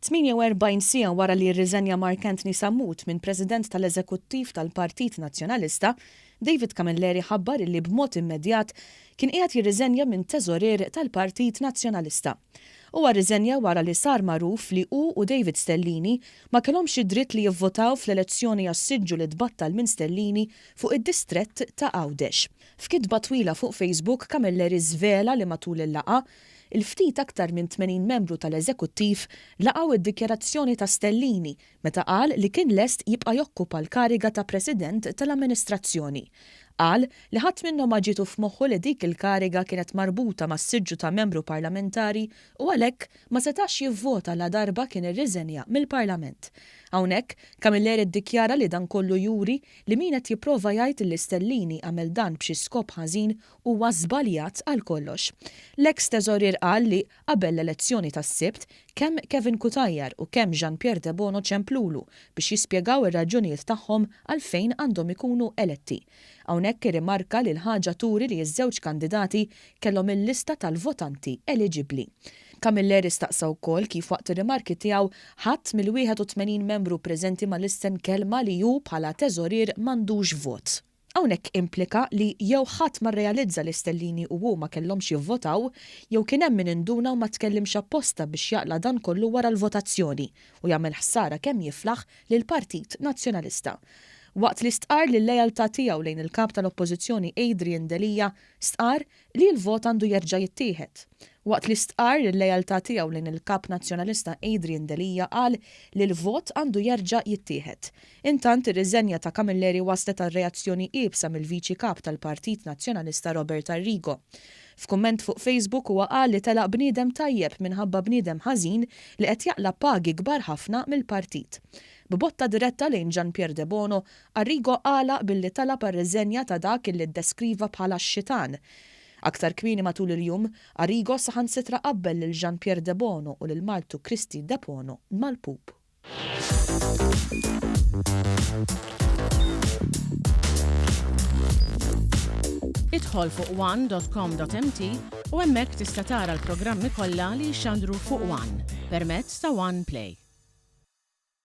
48 siegħa wara li rriżenja Mark Anthony Sammut minn President tal-Eżekuttiv tal-Partit Nazzjonalista, David Camilleri ħabbar illi b'mod immedjat kien qiegħed jirriżenja minn Teżorier tal-Partit Nazzjonalista. Huwa rriżenja wara li sar magħruf li hu u David Stellini ma kellhomx id-dritt li jivvotaw fl-elezzjoni għas-siġġu li tbattal minn Stellini fuq id-distrett ta' Għawdex. F'kitba twila fuq Facebook, Camilleri żvela li matul il-laqgħa, il-ftit aktar minn 80 membru tal-Eżekuttiv laqgħu d-dikjarazzjoni ta' Stellini meta qal li kien lest jibqa' jokkupa l-kariga ta' President tal-Amministrazzjoni. Qal li ħadd minnhom ma ġietu f'moħħu li dik il-kariga kienet marbuta mas-siġġu ta' membru parlamentari u għalhekk ma setax jivvota ladarba kien irriżenja mill-Parlament. Hawnhekk, Camilleri ddikjara li dan kollu juri li min qed jipprova jgħid li Stellini għamel dan b'xi skop ħażin huwa żbaljat għal kollox. L-eks Teżorier qal li qabel l-elezzjoni tas-Sibt, kemm Kevin Cutajar u kemm Jean Pierre Debono ċemplulu biex jispjegaw ir-raġunijiet tagħhom għalfejn għandhom ikunu eletti. Hawnhekk irrimarka li l-ħaġa turi li ż-żewġ kandidati kellhom il-lista tal-votanti eliġibbli. Camilleri staqsa wkoll kif waqt ir-rimarki tiegħu ħadd mill-81 membru preżenti ma lissen kelma li hu bħala teżorier m'għandux vot. Hawnhekk implika li jew ħadd ma rrealizza li Stellini u hu ma kellhomx jivvotaw, jew kien hemm min induna u ma tkellimx apposta biex jaqla' dan kollu wara l-votazzjoni u jagħmel ħsara kemm jiflaħ lill-Partit Nazzjonalista. Waqt li stqarr li l-lealtà tiegħu lejn il-Kap tal-Oppożizzjoni Adrian Delia, stqarr li l-vot għandu jerġa' jittieħed. Waqt li stqarr il-lealtà tiegħu lejn il-Kap Nazzjonalista Adrian Delia qal li l-vot għandu jerġa' jittieħed. Intant ir-riżenja ta' Camilleri wasslet għal reazzjoni iebsa mill-Viċi Kap tal-Partit Nazzjonalista Robert Arrigo. F'kumment fuq Facebook huwa qal li telaq bniedem tajjeb minħabba bniedem ħażin li qed jaqla' pagi kbar ħafna mill-partit. B'botta diretta lejn Jean Pierre Debono, Arrigo għalaq billi talab għar-riżenja ta' dak illi ddeskriva bħala x-xitan. Aktar kmieni matul il-jum, Arrigo saħansitra qabbel lil Jean Pierre Debono u lil martu Kristy Debono mal-pup. Idħol fuq one dot com dot mt u hemmhekk tista' tara l-programmi kollha li jixxandru fuq one permezz ta' One Play.